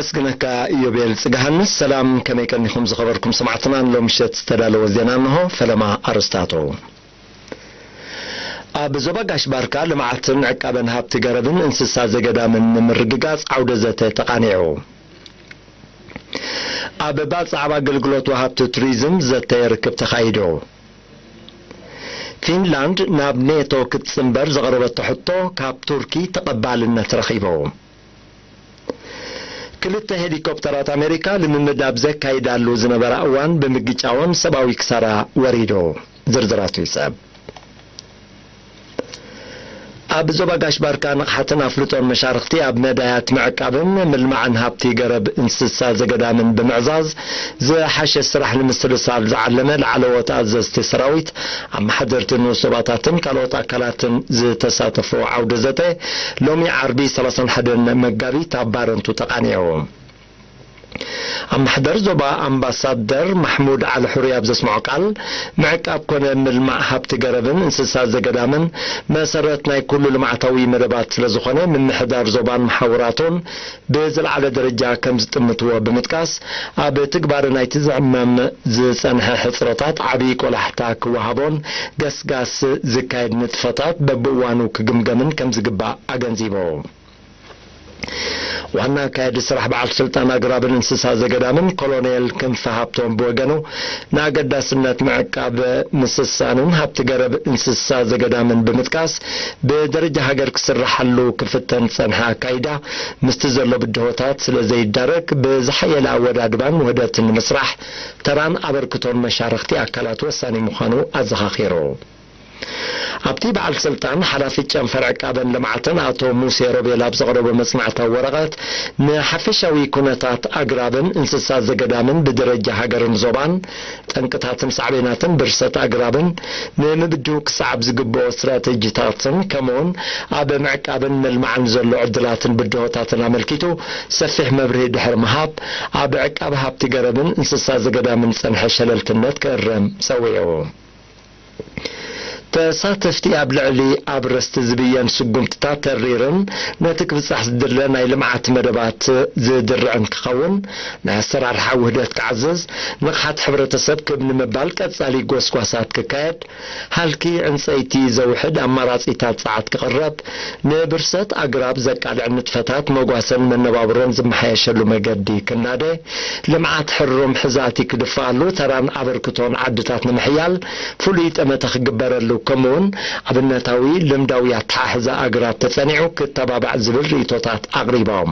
ኣመስግነካ ኢዮቤል ጽጋሃንስ። ሰላም፣ ከመይ ቀኒኹም ዝኸበርኩም ሰማዕትና? ንሎምሸት ዝተዳለወ ዜና እንሆ። ፈለማ ኣርእስታቱ። ኣብ ዞባ ጋሽ ባርካ ልምዓትን ዕቃበን ሃብቲ ገረብን እንስሳ ዘገዳምን ንምርግጋጽ ዓውደ ዘተ ተቓኒዑ። ኣብ ባጽዕ ኣብ ኣገልግሎት ወሃብቲ ቱሪዝም ዘተ ርክብ ተኻይዱ። ፊንላንድ ናብ ኔቶ ክትጽንበር ዘቕረበቶ ሕቶ ካብ ቱርኪ ተቐባልነት ረኺቡ። ክልተ ሄሊኮፕተራት ኣሜሪካ ልምምድ ኣብ ዘካይዳሉ ዝነበራ እዋን ብምግጫወን ሰብኣዊ ክሳራ ወሪዱ። ዝርዝራቱ ይጸብ። ኣብ ዞባ ጋሽ ባርካ ንቕሓትን ኣፍልጦን መሻርኽቲ ኣብ መዳያት ምዕቃብን ምልማዕን ሃብቲ ገረብ እንስሳ ዘገዳምን ብምዕዛዝ ዝሓሸ ስራሕ ንምስልሳል ዝዓለመ ላዕለዎት ኣዘዝቲ ሰራዊት፣ ኣመሓደርቲ ንኡስ ዞባታትን ካልኦት ኣካላትን ዝተሳተፎ ዓውደ ዘተ ሎሚ ዓርቢ ሰላሳን ሓደን መጋቢት ኣብ ባረንቱ ተቓኒዑ። ኣመሓደር ዞባ ኣምባሳደር ማሕሙድ ዓሊ ሑሪ ኣብ ዘስምዖ ቃል፣ ምዕቃብ ኮነ ምልማዕ ሃብቲ ገረብን እንስሳ ዘገዳምን መሰረት ናይ ኩሉ ልምዓታዊ መደባት ስለ ዝኾነ፣ ምምሕዳር ዞባን መሓውራቱን ብዝለዓለ ደረጃ ከም ዝጥምትዎ ብምጥቃስ፣ ኣብ ትግባረ ናይቲ ዝዕመም ዝጸንሐ ሕጽረታት ዓቢ ቆላሕታ ክወሃቦን ገስጋስ ዝካየድ ንጥፈታት በብእዋኑ ክግምገምን ከም ዝግባእ ኣገንዚቡ። ዋና ኣካያዲ ስራሕ በዓል ስልጣን ኣግራብን እንስሳ ዘገዳምን ኮሎኔል ክንፈ ሃብቶም ብወገኑ፣ ንኣገዳስነት ምዕቃብ ምስሳንን ሃብቲ ገረብ እንስሳ ዘገዳምን ብምጥቃስ፣ ብደረጃ ሃገር ክስርሓሉ ክፍተን ዝጸንሐ ኣካይዳ፣ ምስቲ ዘሎ ብድሆታት ስለ ዘይዳረግ፣ ብዝሓየለ ኣወዳድባን ውህደትን ንምስራሕ ተራን ኣበርክቶን መሻርኽቲ ኣካላት ወሳኒ ምዃኑ ኣዘኻኺሩ። ኣብቲ በዓል ስልጣን፣ ሓላፊ ጨንፈር ዕቃበን ልምዓትን ኣቶ ሙሴ ሮቤል ኣብ ዘቕረቦ መጽናዕታዊ ወረቐት፣ ንሓፈሻዊ ኩነታት ኣግራብን እንስሳ ዘገዳምን ብደረጃ ሃገርን ዞባን፣ ጠንቅታትን ሳዕቤናትን ብርሰት ኣግራብን ንምብድሁ ክሰዓብ ዝግብኦ ስትራተጂታትን፣ ከምኡውን ኣብ ምዕቃብን ምልማዕን ዘሎ ዕድላትን ብድሆታትን ኣመልኪቱ ሰፊሕ መብርሂ ድሕሪ ምሃብ፣ ኣብ ዕቃብ ሃብቲ ገረብን እንስሳ ዘገዳምን ዝጸንሐ ሸለልትነት ክእረም ጸዊዑ። ተሳተፍቲ ኣብ ልዕሊ ኣብረስቲ ዝብየን ስጉምትታት ተሪርን ነቲ ክብጻሕ ዝድለ ናይ ልምዓት መደባት ዝድርዕን ክኸውን፣ ናይ ኣሰራርሓ ውህደት ክዓዝዝ፣ ንቕሓት ሕብረተሰብ ክብ ንምባል ቀጻሊ ጎስጓሳት ክካየድ፣ ሃልኪ ዕንጸይቲ ዘውሕድ ኣማራጺታት ጸዓት ክቕረብ፣ ንብርሰት ኣግራብ ዘቃልዕ ንጥፈታት መጓሰን መነባብሮን ዝመሓየሸሉ መገዲ ክናደ፣ ልምዓት ሕሩም ሕዛእቲ ክድፍኣሉ፣ ተራን ኣበርክቶን ዓድታት ንምሕያል ፍሉይ ጠመተ ክግበረሉ፣ ከምኡውን ኣብነታዊ ልምዳዊ ኣተሓሕዛ ኣግራብ ተጸኒዑ ክተባባዕ ዝብል ርእይቶታት ኣቕሪቦም።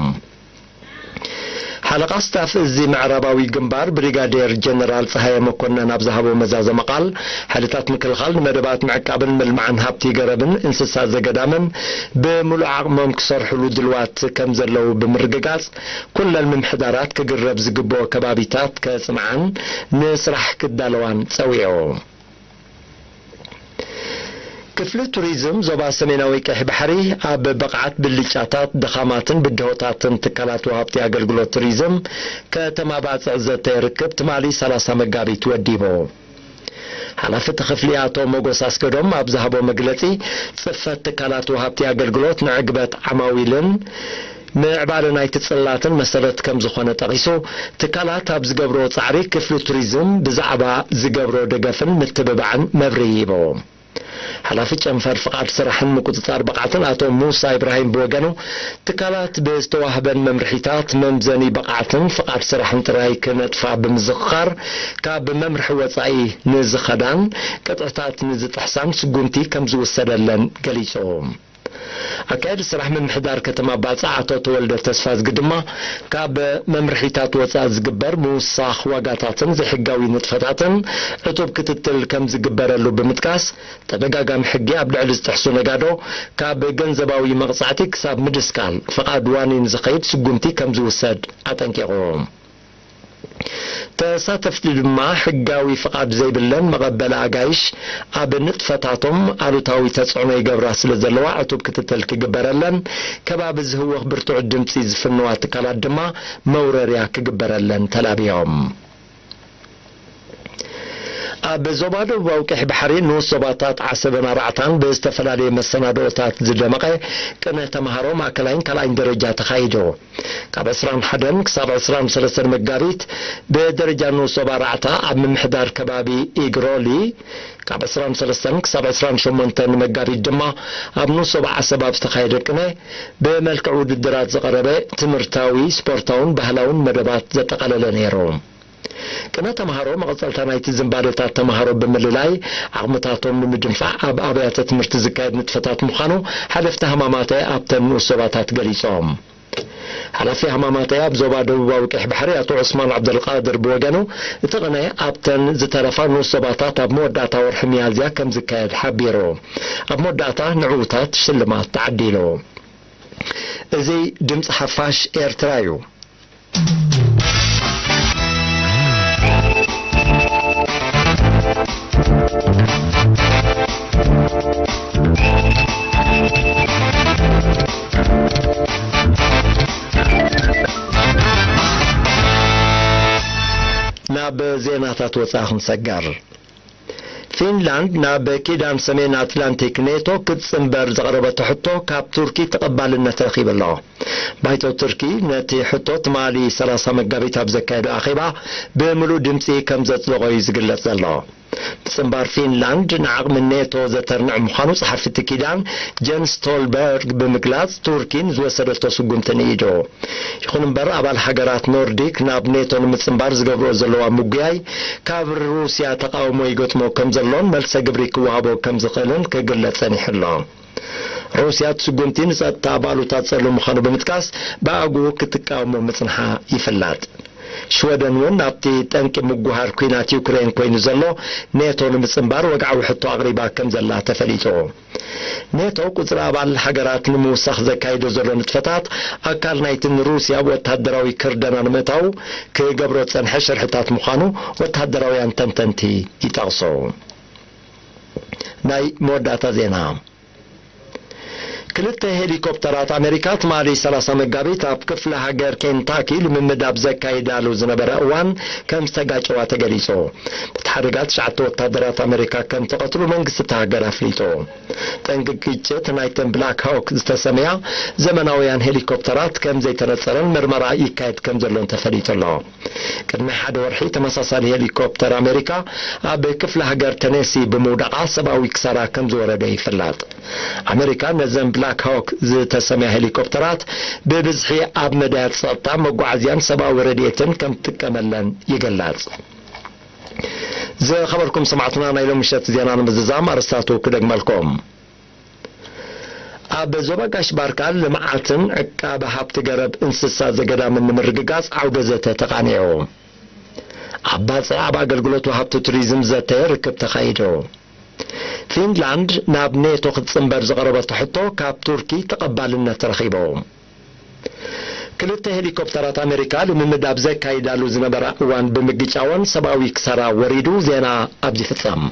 ሓለቓ ስታፍ እዚ ምዕራባዊ ግንባር ብሪጋዴር ጀነራል ጸሃየ መኮነን ኣብ ዝሃቦ መዛዘሚ ቃል፣ ሓይልታት ምክልኻል ንመደባት ምዕቃብን ምልማዕን ሃብቲ ገረብን እንስሳ ዘገዳምን ብምሉእ ዓቕሞም ክሰርሕሉ ድልዋት ከም ዘለዉ ብምርግጋጽ፣ ኩለን ምምሕዳራት ክግረብ ዝግብኦ ከባቢታት ከጽንዓን ንስራሕ ክዳለዋን ጸዊዑ። ክፍሊ ቱሪዝም ዞባ ሰሜናዊ ቀይሕ ባሕሪ ኣብ ብቕዓት ብልጫታት፣ ድኻማትን ብድሆታትን ትካላት ወሃብቲ ኣገልግሎት ቱሪዝም ከተማ ባጽዕ ዘተ ርክብ ትማሊ ሰላሳ መጋቢት ወዲቡ። ሓላፊ እቲ ክፍሊ ኣቶ ሞጎስ ኣስገዶም ኣብ ዝሃቦ መግለጺ፣ ጽፈት ትካላት ወሃብቲ ኣገልግሎት ንዕግበት ዓማዊልን ምዕባለ ናይቲ ጽላትን መሰረት ከም ዝኾነ ጠቒሱ፣ ትካላት ኣብ ዝገብርኦ ጻዕሪ ክፍሊ ቱሪዝም ብዛዕባ ዝገብሮ ደገፍን ምትብባዕን መብርሂ ሂቡ። ሓላፊ ጨንፈር ፍቓድ ስራሕን ምቁጽጻር ብቕዓትን ኣቶ ሙሳ ኢብራሂም ብወገኑ፣ ትካላት ብዝተዋህበን መምርሒታት መምዘኒ ብቕዓትን ፍቓድ ስራሕን ጥራይ ክነጥፋ ብምዝኽኻር፣ ካብ መምርሒ ወጻኢ ንዝኸዳን ቅጥዕታት ንዝጥሕሳን ስጉምቲ ከም ዝውሰደለን ገሊጹ። ኣካያዲ ስራሕ ምምሕዳር ከተማ ባጽዕ ኣቶ ተወልደ ተስፋዝጊ ድማ፣ ካብ መምርሒታት ወጻኢ ዝግበር ምውሳኽ ዋጋታትን ዘይሕጋዊ ንጥፈታትን ዕቱብ ክትትል ከም ዝግበረሉ ብምጥቃስ፣ ተደጋጋሚ ሕጊ ኣብ ልዕሊ ዝጥሕሱ ነጋዶ ካብ ገንዘባዊ መቕጻዕቲ ክሳብ ምድስካል ፍቓድ ዋኒን ዝኸይድ ስጉምቲ ከም ዝውሰድ ኣጠንቂቑ። ተሳተፍቲ ድማ፣ ሕጋዊ ፍቓድ ዘይብለን መቐበሊ ኣጋይሽ ኣብ ንጥፈታቶም ኣሉታዊ ተጽዕኖ ይገብራ ስለ ዘለዋ ዕቱብ ክትትል ክግበረለን፣ ከባቢ ዝህውኽ ብርቱዕ ድምጺ ዝፍንዋ ትካላት ድማ መውረርያ ክግበረለን ተላብዮም። ኣብ ዞባ ደቡባዊ ቀይሕ ባሕሪ ንኡስ ዞባታት ዓሰብን ኣርባዕታን ብዝተፈላለየ መሰናድኦታት ዝደመቐ ቅነ ተምሃሮ ማእከላይን ካልኣይን ደረጃ ተኻይዱ። ካብ ዕስራን ሓደን ክሳብ ዕስራን ሰለስተን መጋቢት ብደረጃ ንኡስ ዞባ ኣርባዕታ ኣብ ምምሕዳር ከባቢ ኢግሮሊ፣ ካብ ዕስራን ሰለስተን ክሳብ ዕስራን ሸሞንተን መጋቢት ድማ ኣብ ንኡስ ዞባ ዓሰብ ኣብ ዝተኻየደ ቅነ ብመልክዕ ውድድራት ዝቐረበ ትምህርታዊ፣ ስፖርታውን ባህላውን መደባት ዘጠቓለለ ነይሩ። ቅነ ተምሃሮ መቐጸልታ ናይቲ ዝንባሌታት ተምሃሮ ብምልላይ ዓቕምታቶም ንምድንፋዕ ኣብ ኣብያተ ትምህርቲ ዝካየድ ንጥፈታት ምዃኑ ሓለፍቲ ሃማማተ ኣብተን ንኡስ ዞባታት ገሊጾም። ሓላፊ ሃማማተ ኣብ ዞባ ደቡባዊ ቀይሕ ባሕሪ ኣቶ ዑስማን ዓብደልቃድር ብወገኑ፣ እቲ ቅነ ኣብተን ዝተረፋ ንኡስ ዞባታት ኣብ መወዳእታ ወርሒ ሚያዝያ ከም ዝካየድ ሓቢሩ። ኣብ መወዳእታ ንዕዉታት ሽልማት ተዓዲሉ። እዚ ድምፂ ሓፋሽ ኤርትራ እዩ። ናብ ዜናታት ወፃኢ ክንሰገር። ፊንላንድ ናብ ኪዳን ሰሜን ኣትላንቲክ ኔቶ ክትጽንበር ዘቕረበቶ ሕቶ ካብ ቱርኪ ተቐባልነት ረኺቡ ኣሎ። ባይቶ ቱርኪ ነቲ ሕቶ ትማሊ ሰላሳ መጋቢት ኣብ ዘካየዶ ኣኼባ ብምሉእ ድምጺ ከም ዘጽደቖ እዩ ዝግለጽ ዘሎ። ምጽንባር ፊንላንድ ንዓቕሚ ኔቶ ዘተርንዕ ምዃኑ ጸሓፊ እቲ ኪዳን ጀንስ ስቶልበርግ ብምግላጽ፣ ቱርኪ ንዝወሰደቶ ስጉምቲ ንኢዱ። ይኹን እምበር፣ ኣባል ሃገራት ኖርዲክ ናብ ኔቶ ንምጽንባር ዝገብርኦ ዘለዋ ምጉያይ ካብ ሩስያ ተቓውሞ ይገጥሞ ከም ዘሎን መልሰ ግብሪ ክወሃቦ ከም ዝኽእልን ክግለጽ ጸኒሑ ኣሎ። ሩስያ እቲ ስጉምቲ ንጸጥታ ኣባሉታ ጸሉ ምዃኑ ብምጥቃስ፣ ብኣግኡ ክትቃወሞ ምጽንሓ ይፍለጥ። ሽወደን እውን ኣብቲ ጠንቂ ምጉሃር ኲናት ዩክሬን ኮይኑ ዘሎ ኔቶ ንምጽንባር ወግዓዊ ሕቶ ኣቕሪባ ከም ዘላ ተፈሊጡ። ኔቶ ቁጽሪ ኣባል ሃገራት ንምውሳኽ ዘካይዶ ዘሎ ንጥፈታት ኣካል ናይቲ ንሩስያ ወተሃደራዊ ክርደና ንምእታው ክገብሮ ዝጸንሐ ሽርሕታት ምዃኑ ወተሃደራውያን ተንተንቲ ይጠቕሱ። ናይ መወዳእታ ዜና። ክልተ ሄሊኮፕተራት ኣሜሪካ ትማሊ ሰላሳ መጋቢት ኣብ ክፍለ ሃገር ኬንታኪ ልምምድ ኣብ ዘካይዳሉ ዝነበረ እዋን ከም ዝተጋጨዋ ተገሊጹ። በቲ ሓደጋ ትሽዓተ ወታደራት ኣሜሪካ ከም ተቐትሉ መንግስቲ እታ ሃገር ኣፍሊጡ። ጠንቂ ግጭት ናይተን ብላክ ሃውክ ዝተሰምያ ዘመናውያን ሄሊኮፕተራት ከም ዘይተነጸረን ምርመራ ይካየድ ከም ዘሎን ተፈሊጡ ኣሎ። ቅድሚ ሓደ ወርሒ ተመሳሳሊ ሄሊኮፕተር ኣሜሪካ ኣብ ክፍለ ሃገር ተነሲ ብምውዳቓ ሰብኣዊ ክሳራ ከም ዝወረደ ይፍለጥ። ኣሜሪካ ነዘን ብላክ ሃውክ ዝተሰምያ ሄሊኮፕተራት ብብዝሒ ኣብ መዳያት ጸጥታ፣ መጓዓዝያን ሰብኣዊ ረድኤትን ከም ትጥቀመለን ይግለጽ። ዝኸበርኩም ሰማዕትና፣ ናይ ሎሚ ምሸት ዜና ንምዝዛም ኣርስታቱ ክደግመልኩም። ኣብ ዞባ ጋሽ ባርካ ልምዓትን ዕቃበ ሃብቲ ገረብ እንስሳ ዘገዳምን ንምርግጋጽ ዓውደ ዘተ ተቓኒዑ። ኣብ ባጽዕ ኣብ ኣገልግሎት ወሃብቲ ቱሪዝም ዘተ ርክብ ተኻይዱ። ፊንላንድ ናብ ኔቶ ክትጽንበር ዝቐረበቶ ሕቶ ካብ ቱርኪ ተቐባልነት ረኺቡ። ክልተ ሄሊኮፕተራት ኣሜሪካ ልምምድ ኣብ ዘካይዳሉ ዝነበራ እዋን ብምግጫወን ሰብኣዊ ክሳራ ወሪዱ። ዜና ኣብዚ ፍጸም።